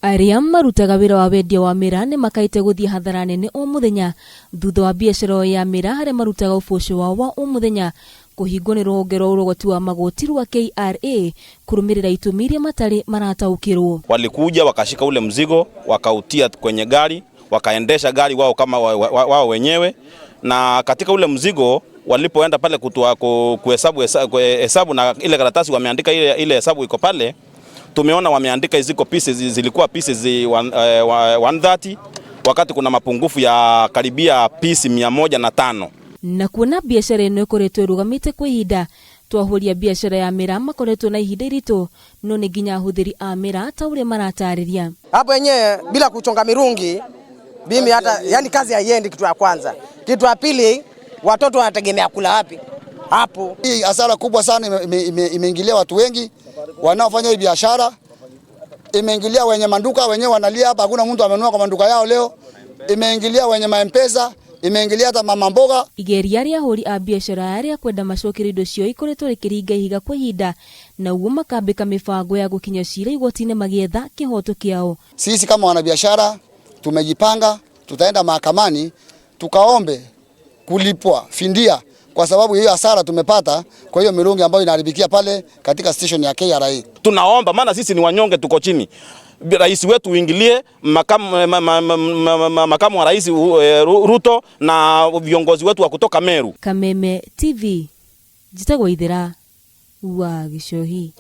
Arĩa marutaga wĩra wa wendia wa mĩraa nĩ makaĩte gũthiĩ hathara nene o mũthenya thutha wa biacara ya mĩraa harĩa marutaga ũboco wao wa o mũthenya kũhingwo nĩ rũhonge rwa ũrogoti wa magoti rwa KRA kũrũmĩrĩra itũmi iria matarĩ marataũkĩrwo. Walikuja wakashika ule mzigo, wakautia kwenye gari, wakaendesha gari wao kama wao wenyewe, na katika ule mzigo walipoenda pale kutua kuhesabu hesabu na ile karatasi wameandika ile hesabu iko pale, tumeona wameandika ziko pieces, zilikuwa pieces 130 wakati kuna mapungufu ya karibia piece 105. Na kuona biacara ĩno ĩkoretwo ĩrũgamĩte kwa ihinda, twahũria biacara ya mĩraa makoretwo na ihinda iritũ, no nĩ nginya ahũthĩri a mĩraa ta ũrĩa maratarĩria. Hapo wenyewe bila kuchonga mirungi mimi hata yani kazi haiendi, kitu ya kwanza. Kitu ya pili, watoto wanategemea kula wapi? Hapo. Hii hasara kubwa sana imeingilia watu wengi wanaofanya hii biashara, imeingilia wenye manduka wenyewe wanalia hapa, hakuna mtu amenunua kwa manduka yao leo, imeingilia wenye maempesa, imeingilia hata mama mboga. Igeria rĩa ahũri a biacara rĩa kwenda macokerio indo ciao ikoretwo rĩkĩringa ihiga kwa ihinda, na ũguo makambĩka mĩbango ya gũkinya cira igoti-inĩ magĩetha kĩhoto kĩao. Sisi kama wanabiashara tumejipanga, tutaenda mahakamani tukaombe kulipwa fidia kwa sababu hiyo hasara tumepata kwa hiyo mirungi ambayo inaharibikia pale katika station ya KRA. Tunaomba, maana sisi ni wanyonge, tuko chini. Rais wetu uingilie, makamu wa rais Ruto na viongozi wetu wa kutoka Meru. Kameme TV, njĩtagwo Ithira wa Gichohi.